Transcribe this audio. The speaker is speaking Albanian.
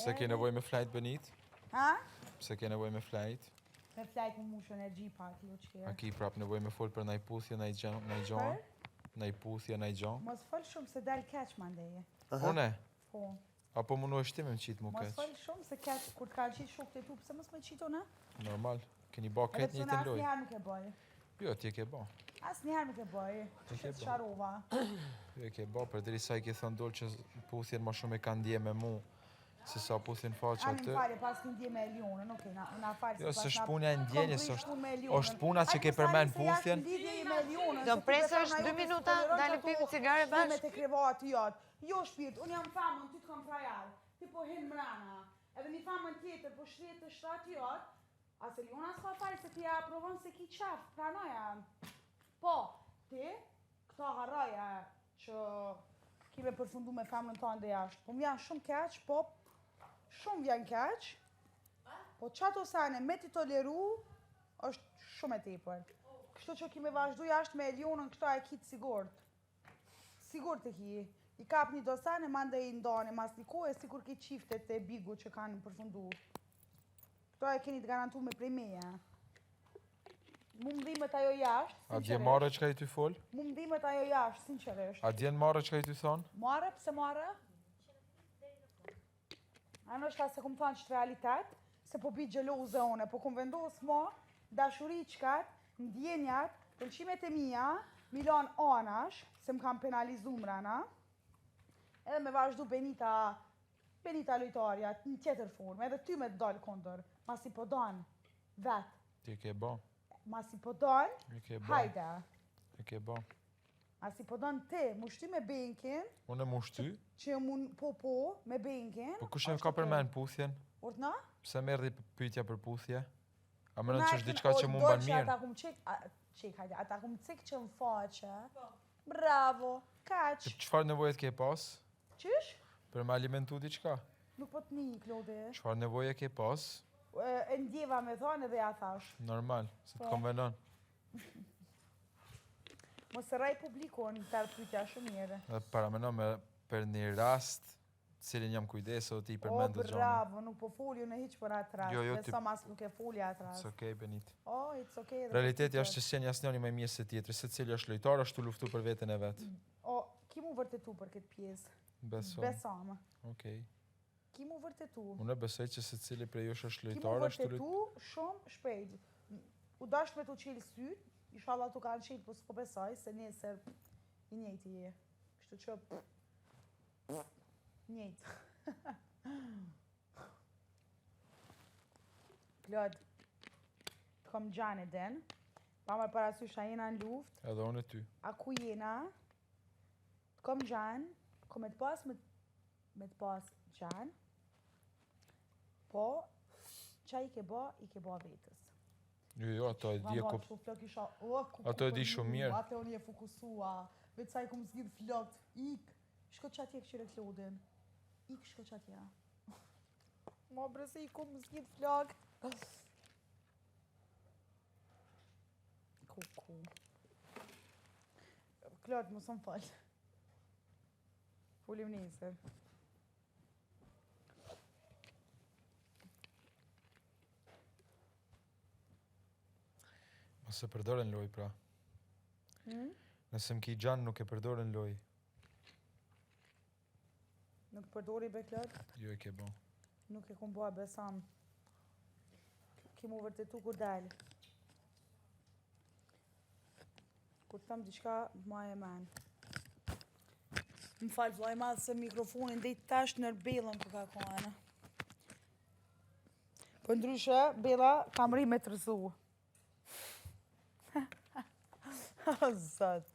Pse ke nevojë me flajt Benit? Ha? Pse ke nevojë me flajt? Me flajt më mush energji pak, jo qërë. A ki prap nevojë me fol për naj puthje, naj gjë, naj gjë? Naj puthje, naj gjë? Mos fol shumë se dal keq mandeje. Une? Po. Apo mundohesh ti me më qitë mu keq? Mos fol shumë se keq kur të kanë qitë shokët e tu, pse mos me qitë unë? Normal, keni ba krejt njëjtën lojë. Edhe pse unë asnjëherë nuk e bëj. Jo, ti e ke ba. Asnjëherë nuk e bëj. E ke ba. Sharova. Jo, e ke ba, përderisa i ke thënë Dolce puthjen ma shumë e ka ndje me mu, se sa puthjen faqe aty. Ani më falje, pas ki ndje me Elionën, okej, na, na falë. Jo, se është puna e ndjenjës, është, është puna që ke përmen puthjen. Do presësh dy minuta, dalim pim cigare bashkë. Me të krevati jot. Jo shpirt, unë jam femën, ty të kam frajar. Ti po hin mrena. Edhe një femën tjetër, po shtrihet te shtrati jot. As Eliona s'ka faj se ti e aprovon se ki qef, pranoja. Po, ti, këto harroje që ki me përfundu me femrën tande jashtë. Po më vjen shumë keq, po shumë vjen keq. Po qato sene me t'i toleru është shumë e tepër. Kështu që ki me vazhdu jashtë me Elionën, këto e ki të sigurt. Sigurt e ki. I kap një do sene, mandej i ndani mas një kohe, sikur ki çiftet e bigu që kanë përfundu. Këto e keni të garantu me prej meje. Mu më dhimet ajo jashtë, sinqerisht. A t'vjen marre çka je ty fol? Mu më dhimet ajo jashtë, sinqerisht. A t'vjen marre çka je ty thonë? Marre, pse marre? A ndoshta se kum thonë qëtë realitet, se po bi xheloze une, po kum vendos mo, dashuriçkat, ndjenjat, pëlqimet e mia, m'i lanë anash, se më kanë penalizu mrena, edhe me vazhdu Benita, Benita lojtarja, në tjetër formë, edhe ty me të dalë kundër, masi po don, vetë. Ti ke bo. Masi po don, hajde. E ke bo. Masi po don ti, m'u shty me Benkin. Unë m'u shty? Që mun, po po, me Benkin. Po kush e ka përmend puthjen? Urdhno? Pse më erdhi pyetja për puthje? A mendon që është diçka që mu mban mirë? Ata kum çik, çik hajde, ata kum cik që më faqe. Po. Bravo, kaq. Çfarë nevoje ke pas? Qysh? Për me alimentu diçka? Nuk po të ni, Klodi. Çfarë nevoje ke pas? E ndjeva me thonë edhe ja thash. Normal, se të po. konvenon. Mos e rrej publikun, të pyetja shumë mirë. Dhe paramendo me për një rast, cilin jam kujdesë, ti i përmend O, bravo, nuk po foli unë hiç për atë rast. Jo, jo, ti... Beso as nuk e foli atë rast. It's okay, Benit. Oh, it's okay. Realiteti është që s'jeni asnjëri më i mirë se tjetri, secili është lojtar, është tu luftu për veten e vet. O, ki mu vërtetu për këtë pjesë. Beso. Beso më. Okej. Ki mu vërtetu. Unë besoj që secili prej jush është Ki mu lojtar, është tu vërtetu shumë shpejt. U dasht me t'u çelë sytë, inshallah t'u kanë çelë, po s'po besoj, se nesër i njëjti je. Kështu që njëjtë. Klod, të kom xhan e din, pa marrë parasysh a jena në luftë. Edhe unë e ty. A ku jena, të kom xhan, kom me të pas me, me të pas xhan, po, qa i ke ba, i ke ba vetës. Jo, jo, ato e di e kup... Isha, o, ku, ato e di shumë mirë. Ato unë je fokusua, vetë sa i kum zgjidh flokët, ik, shko qatje këqyre Klodin, ik, shko qatje. Mo bre se i kum zgjidh flokët. Ku, ku. Klod, mos më fal. Folim nesër. Mos e përdor n'lojë pra. Hmm? Nëse më ki xhan nuk e përdor n'lojë. Nuk përdori be Klod? Jo e ke bo. Nuk e kum bo besom. Ki mu vërtetu kur dal. Kur të them diçka, maje men. Më falë, vllai i madh se mikrofonin deri tash nër Bellën për ka kohën. Për ndryshe, Bella ka mri me të rrëzu. O, zot.